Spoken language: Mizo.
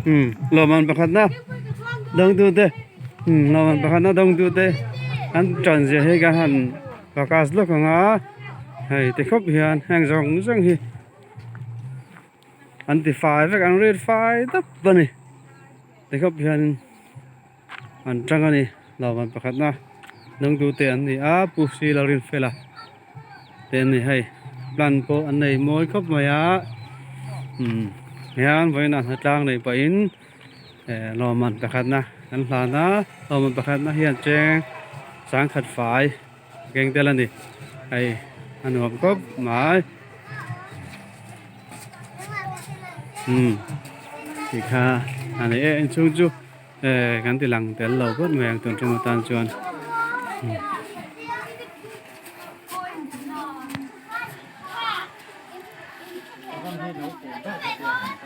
Umm lawmman pakhatna dawngtute umm lawmman pakhatna dawngtute an tan zia hi ka han focus lawk ang a hei ti khawp hian heng zawng zawng hi an ti fai vek an rit fai dap a ni ti khawp hian an tang a ni lawmman pakhatna dawngtute an ni a Pu Sri Lalrinfela te an ni hei plan pawh an nei mawi khawp mai a umm hian vawiinah hnatlang neih pahin eh lawmman pakhatna an hlan a lawmman pakhatna hian cheng sangkhat fai a keng tel a ni hei a nuam khawp mai umm tikha a ni e inchhung chu eh kan ti lang tel lo phawt mai ang tun tum atan chuan.